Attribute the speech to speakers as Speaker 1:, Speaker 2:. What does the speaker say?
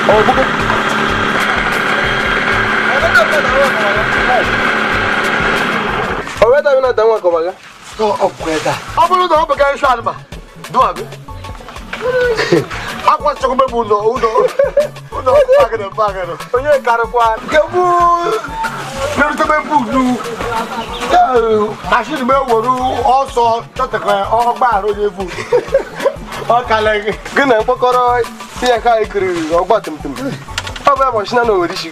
Speaker 1: Ọ bụ oweta na tanwa kọbaga.
Speaker 2: Ọ bụrụ na ọ bụ ka nsọ anụma dụọ gị akwa chọkwa m ụlọ ụlọ ụlọ mpagịrị mpagịrị.
Speaker 1: Onye karịkwa.
Speaker 2: Nke bụ merutebe bụ unu mashin m ewere ọsọ chọtakwa ọgbaghara onye bụ ọ kalị gị.
Speaker 1: Gị na mkpọkọrọ ihe nke anyị kiriri ọgba tum tum. Ọ bụ ebe ọchịna na Owere isi.